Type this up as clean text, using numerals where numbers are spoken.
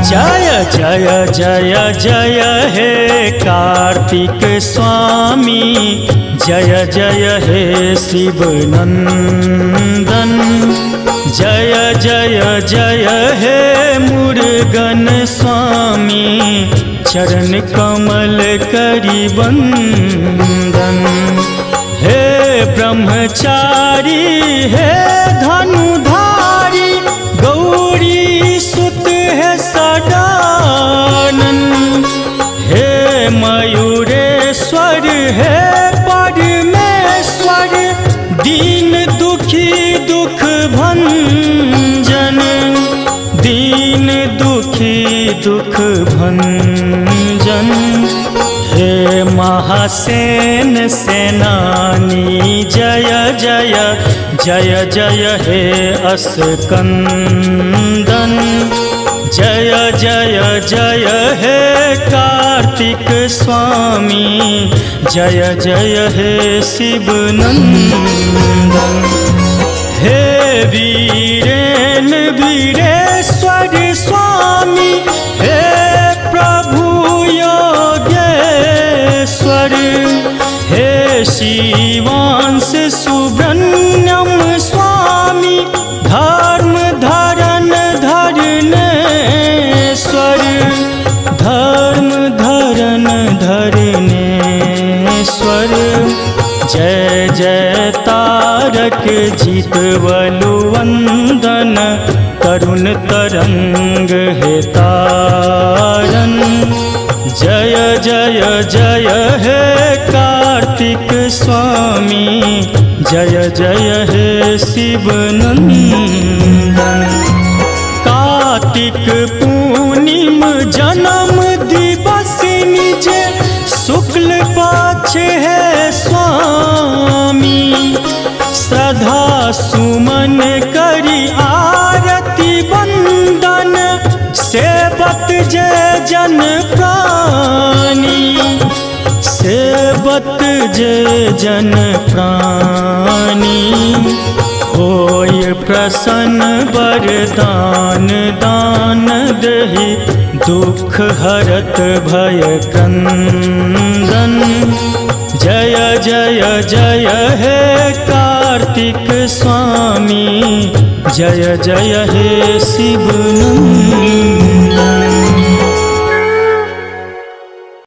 जय जय जय जय हे कार्तिक स्वामी, जय जय हे शिवनन्दन। जय जय जय हे मुरुगन स्वामी, चरण कमल करी वंदन। हे ब्रह्मचारी हे धनुधारी, गौरी सुत है सदानन। हे मयूरेश्वर हे परमेश्वर, दीन दुखी दुख भंजन। दीन दुखी दुख भंजन। हे महासेन सेनानी, जय जय जय जय हे स्कंदन। जय जय जय हे कार्तिक स्वामी, जय जय हे शिवनंदन। हे वीरेन वीरेश्वर स्वामी, हे प्रभु योगेश्वर। हे शिवांश सुब्रह्मण्यम स्वामी, धर्म धरन धरनेश्वर। धर्म धरन धरनेश्वर। जय जय तारक जीत बलु वंदन, तरुण तरंग हे तारन। जय जय जय हे कार्तिक स्वामी, जय जय हे शिवनंदन। कार्तिक पूर्णिम जन्म दिवस निज, शुक्ल पक्ष है स्वामी। श्रद्धा सुमन करी आरती वंदन, सेवत जय जन प्राणी। सेवत जय जन प्राणी। होय प्रसन्न वरदान दान दही, दुख हरत भय क्रंदन। जय जय जय हे कार्तिक स्वामी, जय जय हे शिवनंदन।